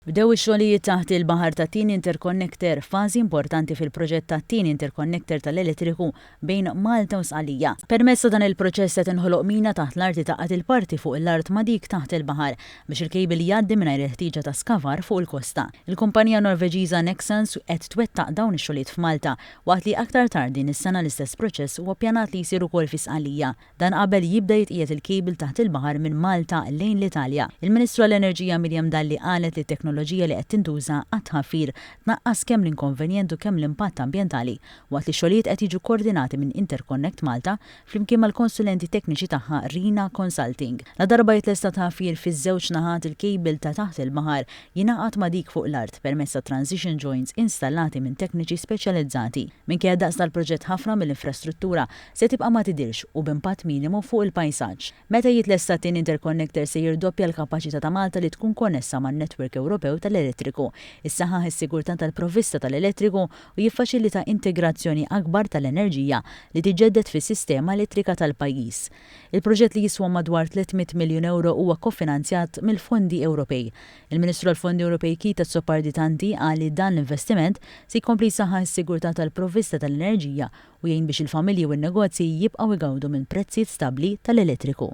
Bdew ix-xogħlijiet taħt il-baħar tat-tieni interconnector, fażi importanti fil-proġett tat-tieni interconnector tal-elettriku bejn Malta u Sqallija. Permezz ta' dan il-proċess se tinħoloq mina taħt l-art li tgħaqqad il-parti fuq l-art ma' dik taħt il-baħar biex il-cable jgħaddi mingħajr il-ħtieġa ta' skavar fuq il-kosta. Il-kumpanija Norveġiża Nexans qed twettaq dawn ix-xogħlijiet f'Malta waqt li aktar tard din is-sena l-istess proċess huwa ppjanat li jsir ukoll fi Sqallija. Dan qabel jibda jitqiegħed il-cable taħt il-baħar minn Malta lejn l-Italja. Il-Ministru għall-Enerġija Miriam Dalli qalet li t-teknoloġija li qed tintuża għat-tħaffir tnaqqas kemm l-inkonvenjent u kemm l-impatt ambjentali waqt li x-xogħlijiet qed jiġu kkoordinati minn Interconnect Malta flimkien mal-konsulenti tekniċi tagħha Rina Consulting. Ladarba jitlesta t-tħaffir fiż-żewġ naħat il-cable ta' taħt il-baħar jingħaqad ma' dik fuq l-art permezz ta' transition joints installati minn tekniċi speċjalizzati. Minkejja d-daqs tal-proġett ħafna mill-infrastruttura se tibqa' ma tidhirx u b'impatt minimu fuq il-pajsaġġ. Meta jitlesta t-tieni interconnector se jirdoppja l-kapaċità ta' Malta li tkun konnessa man-network Ewropew tal-elettriku, issaħħaħ is-sigurtà tal-provvista tal-elettriku u jiffaċilita integrazzjoni akbar tal-enerġija li tiġġedded fis-sistema elettrika tal-pajjiż. Il-proġett li jiswa madwar 300 miljun ewro huwa kofinanzjat mill-fondi Ewropej. Il-Ministru għall-Fondi Ewropej Keith Azzopardi Tanti qal li dan l-investiment se jkompli jsaħħaħ is-sigurtà tal-provvista tal-enerġija u jgħin biex il-familji u n-negozji jibqgħu jgawdu minn prezzijiet stabbli tal-elettriku.